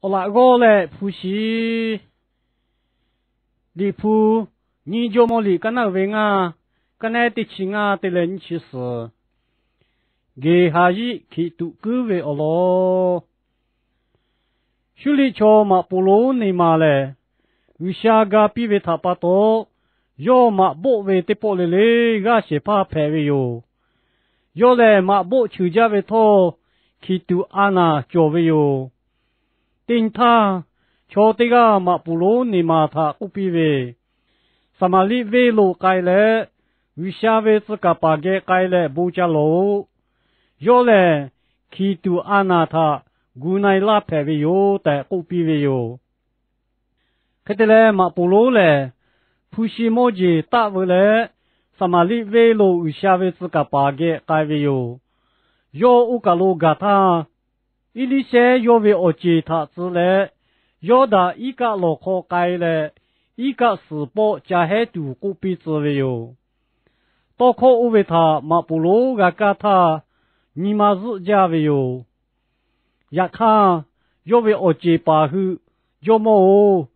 Awˬ laꞈ g'awˇ leh hpu shi. Liꞈ hpu, nyiˇ Jawˇmawˇ liꞈ kaˉ naˉ uiˍ ve ngaˇ, kaˉ nehˉ teˇ chi ngaˇ te leh nyiˇ chi suhˍ. Geˍhaˍyiˆ hkiˬ tuꞈ kuiˉ ve awˬ lawn. Shuˉliˆ chaw maꞈ poˍ lonˉ Neˍmaˍ lehˬ, G'uiˬsha ga piˇ ve htaꞈ pa taw, yawˇ maꞈ bawˆ ve teˇ pawˆ le le g'aˇ shehˍ hpaˇ hpehꞈ ve yoˬ. Yawˇ lehˬ, maꞈ bawˆ cheuˬ jaˇ ve htawˇ, hkiˬ tuꞈ a naˍ cawˬ ve yoˬ. Teˇ nyi htaˇ, chaw teˇ g'aˇ maꞈ poˍ lonˉ Neˍmaˍ htaꞈ k'oˆ piˇ ve, Saˍmaˍriˆ venˇ lo k'ai leh, G'uiˬsha ve tcuh kaˍ paˍ geh k'ai leh bon ca lawˬ-oꞈ. Yawˇ lehˬ, hkiˬ tuꞈ a naˍ htaꞈ gu na-e laˇ hpehꞈ ve yoˬ tehꞈ k'oˆ piˇ ve yoˬ. Hk'e te leh, maꞈ poˍ lonˉ lehˬ, hpu shi mawˇ jeˬ taˆ veu leh, Saˍmaˍriˆ venˇ lo G'uiˬsha ve tcuh kaˍ paˍ geh k'ai ve yoˬ. Yawˇ oˇ kaˬ lo gaˬ htaˇ, Eˇliˇshehˇ yawˇ ve awˬ ceˬ htaꞈ tcuh leh, Yawˇdanˍ iˉ kaˆ lawˬ hk'aw k'ai leh, iˉ kaˆ suhˍ pawˆ ca hehˉ tuˬ k'oˆ piˇ tcuh ve yoˬ. Tawˇ hkawˇ oˇ ve htaꞈ maꞈ poˍ lonˉ g'a kaˇ htaˇ, nyi ma zuhˆ jaˇ ve yoˬ. Yaꞈ hk'aˇ, yawˇ ve awˬ ceˬ paˍ hui, Jawˇmawˇ-oˬ,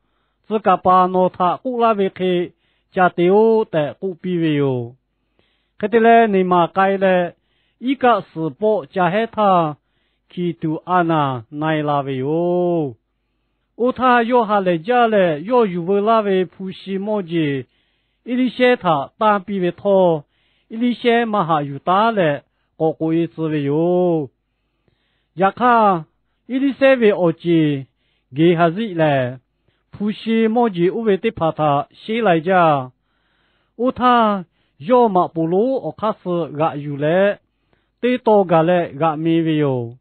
tcuh kaˍ paˍ nawˬ htaꞈ k'oˆ laˇ ve hk'e ca te-oˆ tehꞈ k'oˆ piˇ ve yoˬ. Hk'e te leh, Neˍmaˍ k'ai leh, iˉ kaˆ suhˍ pawˆ ca hehˉ htaˇ, hkiˬ tuꞈ a naˍ na-e la ve yoˬ. Oˇ htaˇ, yawˇ ha lehˬ jaˇ leh yawˇ yuˬ veu laˇ ve hpu shi mawˇ jeˬ Eˇliˇshehˇ htaꞈ tanˇ piˇ ve htawˇ, Eˇliˇshehˇ maˇ haꞈ yuˬ taˉ leh k'awꞈ k'oꞈ-e tcuh ve yoˬ. Yaꞈ hk'aˇ, Eˇliˇshehˇ ve awˬ ceˬ Geˍhaˍziˆ lehˬ, hpu shi mawˇ jeˬ oˇ ve teˇ hpaˍ htaꞈ sheˉ lai jaˇ. Oˇ htaˇ, yawˇ maꞈ poˍ lonˉ awˬ hk'aˇ suh g'aꞈ yuˬ leh, teˇ taw gaˬ leh g'aꞈ me ve yoˬ.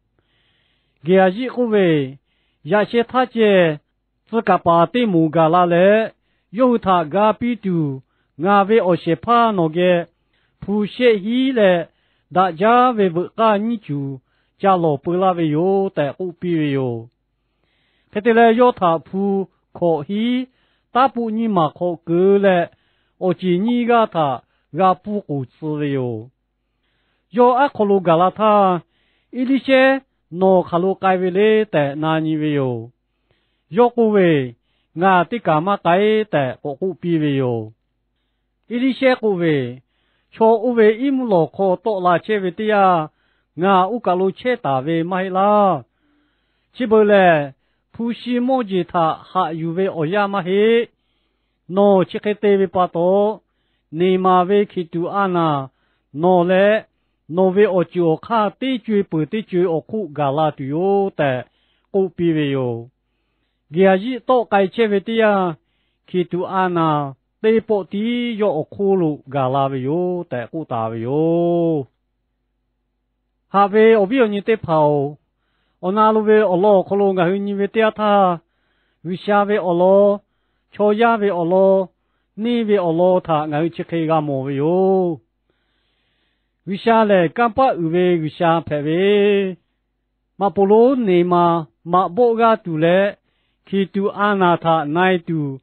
Geˍhaˍziˆ k'oˆ ve, Yaꞈ sheh htaˇ ceh, tcuh kaˍ paˍ teˇ moˍ gaˬ la leh, yawˇ hui htaꞈ ga piˇ tuˬ, ngaˬ ve awˬ shehˍ hpaˇ nawˬ geh hpu shehˆ hiˉ leh daꞈ jaˇ ve veuꞈ k'aˇ nyiˇ cuˬ ca lawˬ peu laˇ ve yoˬ tehꞈ k'oˆ piˇ ve yoˬ. Hk'e te leh, yawˇ htaꞈ hpu hkawꞈ hiˉ taˉ poˆ nyiˇ maˬ hk'aw keu leh, awˬ ceˬ nyiˇ g'aˇ htaꞈ g'a pfuhˇ k'oˍ tcuh ve yoˬ. Yawˇ aˉ hk'aw lo gaˬ la htaˇ, Eˇliˇshehˇ nawˬ hk'aˬ lo k'ai ve le tehꞈ na nyi ve yoˬ. Yawˇ k'oˆ ve, Ngaˬ teˇ kaˬ maˇ k'ai tehꞈ k'awꞈ k'oˆ piˇ ve yoˬ. Eˇliˇshehˇ k'oˆ ve, Chaw oˇ ve iˉ mvuhˇ lawˬ hk'aw tawˆ la chehˇ ve teˇ yanˇ, ngaˬ oˇ kaˬ lo chehˇ taˍ ve maˇ heˆ laˇ. Chi beuꞈ lehˬ, hpu shi mawˇ jeˬ htaꞈ haꞈ yuˬ ve awˬ yanˇ maˇ heˆ. Nawˬ chi hk'e te ve pa taw, Neˍmaˍ ve hkiˬ tuꞈ a naˍ nawˬ leh nawˬ ve awˬ ceuˬ awˬ hk'aˇ teˇ co-e peuˬ teˇ co-e awˬ hk'oˆ gaˬ la tuˬ yoˬ tehꞈ k'oˆ piˇ ve yoˬ. Geˍhaˍziˆ tawˆ k'ai chehˇ ve teˇ yanˇ, hkiˬ tuꞈ a naˍ teˇ pawˆ tiˉ yawˇ awˬ hk'oˆ lo gaˬ la ve yoˬ tehꞈ k'oˆ taˍ ve yoˬ. Haꞈ ve awˬ viˉ awˬ nyi teˇ hpaˍ-oˬ, awˬ na lo ve awˬ lawn awˬ hk'aw lo ngaˬ hui nyi ve teˇ yanˇ htaˇ, G'uiˬsha ve awˬ lawn, chaw yaˇ ve awˬ lawn, neˇ ve awˬ lawn htaꞈ ngaˬ hui chi hk'e g'a mawˬ ve yoˬ. G'uiˬsha lehˬ, kanˇ paˆ uiˍ ve G'uiˬsha hpehꞈ ve, maꞈ poˍ lonˉ Neˍmaˍ maꞈ bawˆ g'aˇ tuˬ leh, hkiˬ tuꞈ a naˍ htaꞈ na-e tuˬ,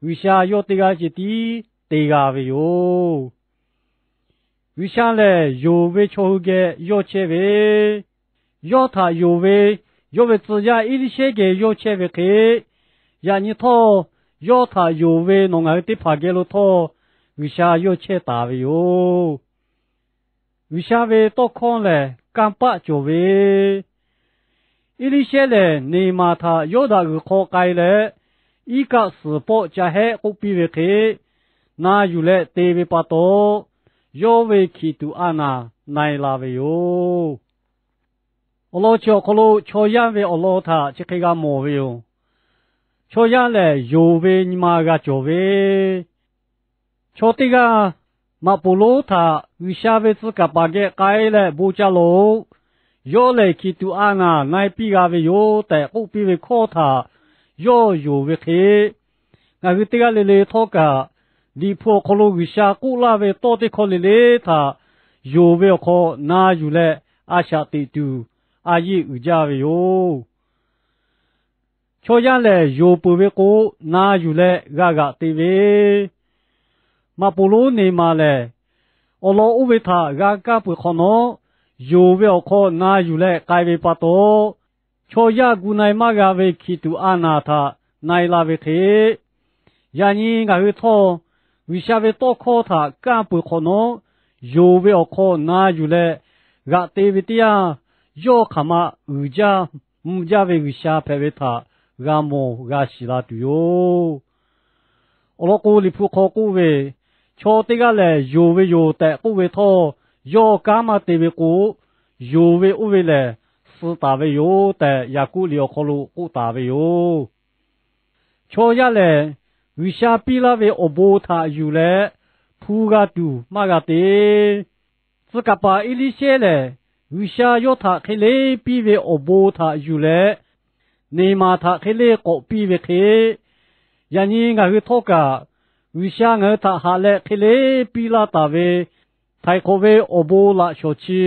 G'uiˬsha yawˇ teˇ g'aˇ ceh tiˉ te g'a ve yoˬ. G'uiˬsha lehˬ, yonˍ ve chaw hui geh yawˇ chehˇ ve, yawˇ htaꞈ yonˍ ve yawˇ ve tcuh yaˇ Eˇliˇshehˇ geh yawˇ chehˇ ve hk'e, yaꞈ nyi htawˇ, yawˇ htaꞈ yonˍ ve nawˬ ngaˬ hui teˇ hpaˍ geh lo htawˇ, G'uiˬsha yawˇ chehˇ taˍ ve yoˬ. G'uiˬsha ve tawˇ hkawˇ lehˬ, kanˇ paˆ cawˬ ve, Eˇliˇshehˇ lehˬ, Neˍmaˍ htaꞈ Yawˇdanˍ g'uiˬ hk'aw k'ai leh, iˉ kaˆ suhˍ pawˆ ca hehˆ k'oˆ piˇ ve hk'e, na yuˬ leh te ve pa taw, yawˇ ve hkiˬ tuꞈ a naˍ na-e la ve yoˬ. Awˬ lawn chi awˬ hk'aw lo chaw yaˇ ve awˬ lawn htaꞈ chi hk'e g'a mawˬ ve yoˬ. Chaw yaˇ lehˬ, yonˍ ve nyi ma g'a cawˬ ve, chaw teˇ g'aˇ maꞈ poˍ lonˉ htaꞈ G'uiˬsha ve tcuh kaˍ paˍ geh k'ai leh bon ca lawˬ-oꞈ. Yawˇ lehˬ, hkiˬ tuꞈ a naˍ na-e piˇ g'a ve yoˬ tehꞈ k'oˆ piˇ ve hkawˇ htaꞈ yawˇ yonˍ ve hk'e, ngaˬ hui teˇ g'aˇ le le htawˇ kaꞈ, Liꞈ hpu awˬ hk'aw lo G'uiˬsha k'oˆ laˇ ve tawˇ teˇ hkawˇ le le htaꞈ yonˍ ve awˬ hk'aw na yuˬ leh a shaꞈ teꞈ tuˬ, a yeˇ uiˍ jaˇ ve yoˬ. Chaw yaˇ lehˬ, yonˍ peuˬ ve k'o, na yuˬ leh g'a g'aꞈ te ve, maꞈ poˍ lonˉ Neˍmaˍ lehˬ, awˬ lawn oˇ ve htaꞈ g'a kaˇ peuˬ hk'awꞈ nawˉ, yonˍ ve awˬ hk'aw na yuˬ leh k'ai ve pa taw, chaw yaˇ gu na-e maˇ g'a ve hkiˬ tuꞈ a naˍ htaꞈ na-e la ve hk'e, yaꞈ nyi ngaˬ hui htawˇ G'uiˬsha ve tawˇ hkawˇ htaꞈ kanˇ peuˬ hk'awꞈ nawˉ, yonˍ ve awˬ hk'aw na yuˬ leh g'aꞈ te ve teˇ yanˇ, yawˇ hk'aˬ ma uiˍ jaˇ mvuh jaˇ ve G'uiˬsha hpehꞈ ve htaꞈ g'a mawˬ g'a shiˍ la tuˬ yoˬ. Awˬ lawn k'o, Liꞈ hpu hk'aw k'oˆ ve, Chaw teˇ g'aˇ lehˬ yonˍ ve yoˬ tehꞈ k'oˆ ve htawˇ, yawˇ kanˉ maˇ te ve k'o, yonˍ ve oˇ ve lehˬ suh taˍ ve yoˬ tehꞈ, Yaˍkoˆ liꞈ awˬ hk'aw lo k'oˆ taˍ ve yoˬ. Chaw yaˇ lehˬ, G'uiˬsha piˇ laˇ ve awˬ bon htaꞈ yuˬ leh hpu g'a tuˬ maˇ g'a te. Tcuh kaˍ paˍ Eˇliˇshehˇ lehˬ, G'uiˬsha yawˇ htaꞈ hk'e le piˇ ve awˬ bon htaꞈ yuˬ leh, Neˍmaˍ htaꞈ hk'e le k'awꞈ piˇ ve hk'e, yaꞈ nyi ngaˬ hui htawˇ kaꞈ, G'uiˬsha ngaˬ hui htaꞈ haꞈ leh hk'e le piˇ laˇ taˍ ve htaiˍ hk'awꞈ ve awˬ bon laꞈ shawˍ chi,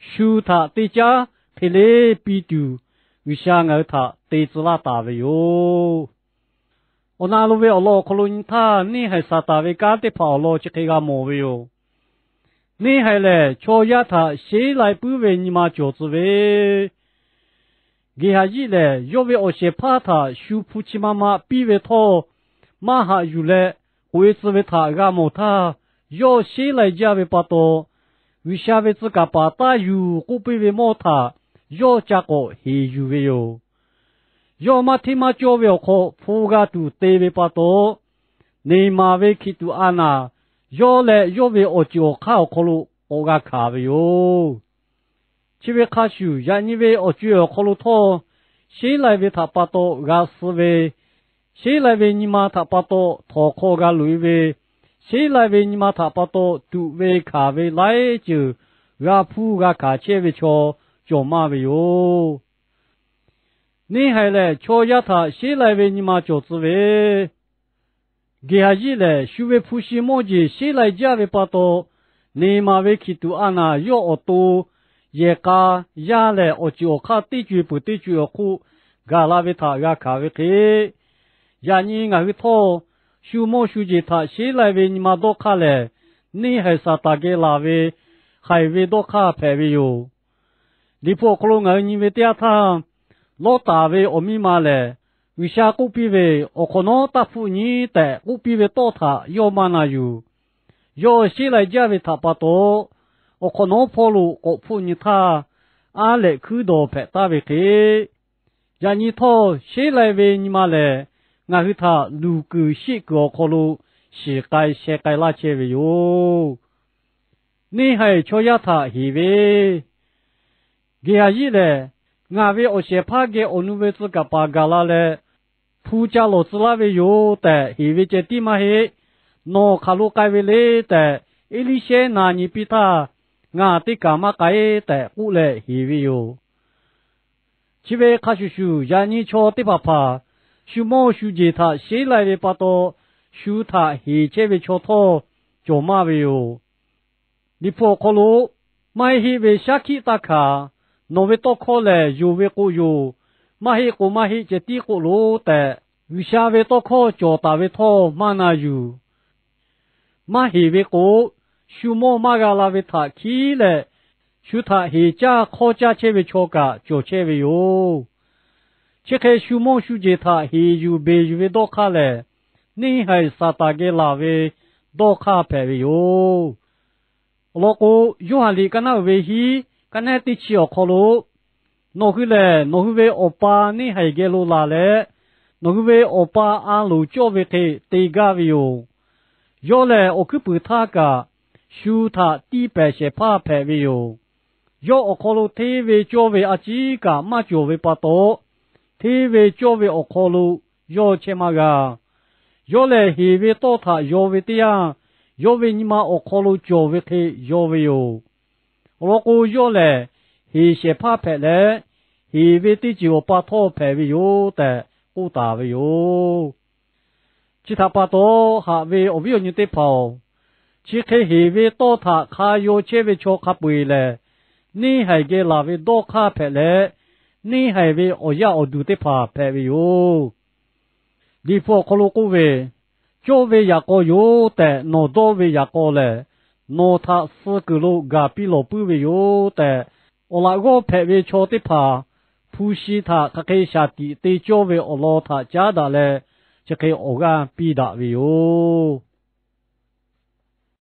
shu htaꞈ teˇ caˉ hk'e le piˇ tuˬ, G'uiˬsha ngaˬ hui htaꞈ te tcuh laˇ taˍ ve yoˬ. Awˬ na lo ve awˬ lawn awˬ hk'aw lo nyi htaˇ, neˇhaiˬ Saˍtanˍ ve kanˉ teˇ hpaˍ awˬ lawn chi hk'e g'a mawˬ ve yoˬ. Neˇhaiˬ lehˬ, chaw yaˇ htaꞈ sheˉ lai puiˉ ve nyi ma cawˬ tcuh ve, Geˍhaˍyiˆ lehˬ, yawˇ ve awˬ shehˍ hpaˇ htaꞈ shu hpu chi ma ma piˇ ve htawˇ, maˇ haꞈ yuˬ leh k'oꞈ-e tcuh ve htaꞈ g'a mawˬ htaˇ, yawˇ sheˉ lai jaˇ ve pa taw, G'uiˬsha ve tcuh kaˍ paˍ taˇ yuˬ k'oˆ piˇ ve mawˇ htaꞈ yawˇ ca k'awꞈ heˍ yuˬ ve yoˬ. Yawˇ maˇ hteˇ maˇ cawˇ ve awˬ hk'aw hpu g'a tuˬ te ve pa taw, Neˍmaˍ ve hkiˬ tuꞈ a naˍ yawˇ leh yawˇ ve awˬ ceuˬ awˬ hk'aˇ awˬ hk'aw lo k'awꞈ g'a hkanˍ ve yoˬ. Chi ve hk'a shuˍ, yaꞈ nyi ve awˬ co-e awˬ hk'aw lo htawˇ, sheˉ lai ve htaꞈ pa taw g'a suh ve, sheˉ lai ve nyi ma htaꞈ pa taw htawnˍ hk'aw g'a loꞈ-e ve, sheˉ lai ve nyi ma htaꞈ pa taw tuꞈ ve hkanˍ ve laiˉ ceuˬ g'a hpuˇ g'a hkanˍ chehˇ ve chaw cawˬ maˇ ve yoˬ. Neˇhaiˬ lehˬ, chaw yaˇ htaꞈ sheˉ lai ve nyi ma cawˬ tcuh ve, Geˍhaˍyiˆ lehˬ, shu ve hpu shi mawˇ jeˬ sheˉ lai jaˇ ve pa taw, Neˍmaˍ ve hkiˬ tuꞈ a naˍ yawˇ awˬ to yehˬ k'a yaˇ lehˬ, awˬ ceuˬ awˬ hk'aˇ teˇ co-e peuˬ teˇ co-e awˬ hk'oˆ gaˬ la ve htaꞈ g'a hkanˍ ve hk'e, yaꞈ nyi ngaˬ hui htawˇ, shu mawˇ shu jeˬ htaꞈ sheˉ lai ve nyi ma dawˇ hk'aˇ lehˬ, neˇhaiˬ Saˍtanˍ geh laˬ ve haiˬ ve dawˇ hk'aˇ hpehꞈ ve yoˬ. Liꞈ hpu awˬ hk'aw lo ngaˬ hui nyi ve teˇ yanˇ htaˇ, Lawˇtaˍ ve awˬ miˇ ma lehˬ, G'uiˬsha k'oˆ piˇ ve, awˬ hk'awꞈ nawˉ taˇ hpfuhˆ nyi tehꞈ k'oˆ piˇ ve tawˇ htaꞈ yawˇ maˇ na yuˬ. Yawˇ sheˉ lai jaˇ ve htaꞈ pa taw, awˬ hk'awꞈ nawˉ hpawˇ lo k'awꞈ hpfuhˆ nyi htaˇ, aˉ lehꞈ hkuiˉ dawˬ hpehꞈ taˍ ve hk'e, yaꞈ nyi htawˇ sheˉ lai ve nyi ma lehˬ, ngaˬ hui htaꞈ luˬ kuiˬ sheˆ kuiˬ awˬ hk'aw lo shiˍ k'ai sheh k'ai laˇ chehˇ ve yoˬ. Neˇhaiˬ chaw yaˇ htaꞈ heˍ ve, Geˍhaˍyiˆ lehˬ, ngaˬ ve awˬ shehˍ hpaˇ geh awˬ nu ve tcuh kaˍ paˍ gaˬ la leh, hpu ca lawˬ tcuh laˇ ve yoˬ tehꞈ heˍ ve ceh tiˉ maˇ heˆ. Nawˬ hk'aˬ lo k'ai ve le tehꞈ Eˇliˇshehˇ na nyi piˇ htaˇ, ngaˬ teˇ kaˬ maˇ k'ai tehꞈ k'oˆ leh heˍ ve yoˬ. Chi ve hk'a shuˍ shuˍ, yaꞈ nyi chaw teˇ hpaˍ hpaˍ shu mawˇ shu jeˬ htaꞈ sheˉ lai ve pa taw, shu htaꞈ heˍ chehˇ ve chaw htawˇ cawˬ maˇ ve yoˬ. Liꞈ hpu awˬ hk'aw lo, Maˇ heˆ heˆ ve shaˉ hkiˆ taˇ hkanˍ. Nawˬ ve tawˇ hkawˇ lehˬ, yonˍ ve k'o yonˍ, maˇ heˆ k'o maˇ heˆ ceh tiˉ k'oˆ loˬ tehꞈ, G'uiˬsha ve tawˇ hkawˇ cawˬ taˍ ve htawˇ maˇ na yuˬ. Maˇ heˍ ve k'o, shu mawˇ maˇ g'a la ve htaꞈ hkiˉ leh, shu htaꞈ heˍ caˇ hk'awˇ caˇ chehˇ ve chaw kaꞈ cawˬ chehˇ ve yoˬ. Chi hk'e shu mawˇ shu jeˬ htaꞈ heˍ yuˬ beˬ yuˬ ve dawˇ hk'aˇ lehˬ, neˇhaiˬ Saˍtanˍ geh laˬ ve dawˇ hk'aˇ hpehꞈ ve yoˬ. Awˬ lawn k'o, Yoˇhanˬ liꞈ kaˇ naˉ uiˍ ve hiˉ kaˇ nehˉ teˇ chi awˬ hk'aw lo, Nawˬ hui lehˬ nawˬ hui ve awˬ pa neˇhaiˬ geh lo laˬ leh, nawˬ hui ve awˬ pa a loˍ cawˇ ve hk'e te gaˇ ve yoˬ. Yawˇ lehˬ, awˬ hkuiˉ puiˍ htaˇ kaꞈ shu htaꞈ tiˇ pehˍ shehˍ hpaˇ hpehꞈ ve yoˬ. Yawˇ awˬ hk'aw lo hteˇ ve cawˇ ve a ciˉ kaꞈ maˇ cawˬ ve pa taw, hteˇ ve cawˇ ve awˬ hk'aw lo yawˇ chehˇ maˇ g'a. Yawˇ lehˬ, heˍ ve tawˇ htaꞈ yaw ve teˇ yanˇ, yawˇ ve nyi ma awˬ hk'aw lo cawˬ ve hk'e yaw ve yoˬ. Awˬ lawn k'o, yawˇ lehˬ heˍ shehˍ hpaˇ hpehꞈ leh, heˍ ve teˇ ceuˬ awˬ pa htawˇ hpehꞈ ve yoˬ tehꞈ k'oˆ taˍ ve yoˬ. Chi htaꞈ pa taw, haꞈ ve awˬ viˉ awˬ nyi teˇ hpaˍ-oˬ, chi hk'e heˍ ve tawˇ htaꞈ hk'a yaw chehˇ ve chaw hk'a peu-eˬ lehˬ, neˇhaiˬ geh laˬ ve dawˇ hk'aˇ hpehꞈ leh, neˇhaiˬ ve awˬ yaˇ awˬ duˬ teˇ hpaˍ hpehꞈ ve yoˬ. Liꞈ hpu awˬ hk'aw lo k'oˆ ve, Cawˇ ve yaꞈ k'aw yoˬ tehꞈ nawˬ dawˇ ve yaꞈ k'aw lehˬ, nawˬ htaꞈ suh kuiˬ lo gaˬ piˇ lawˬ puiˉ ve yoˬ tehꞈ, awˬ laꞈ g'awˇ hpehꞈ ve chaw teˇ hpaˍ hpu shi htaꞈ hk'aˬ hk'e shaˍ tiꞈ te cawˇ ve awˬ lawn htaꞈ caˉ daꞈ leh, chi hk'e awˬ g'aˇ piˇ daꞈ ve yoˬ.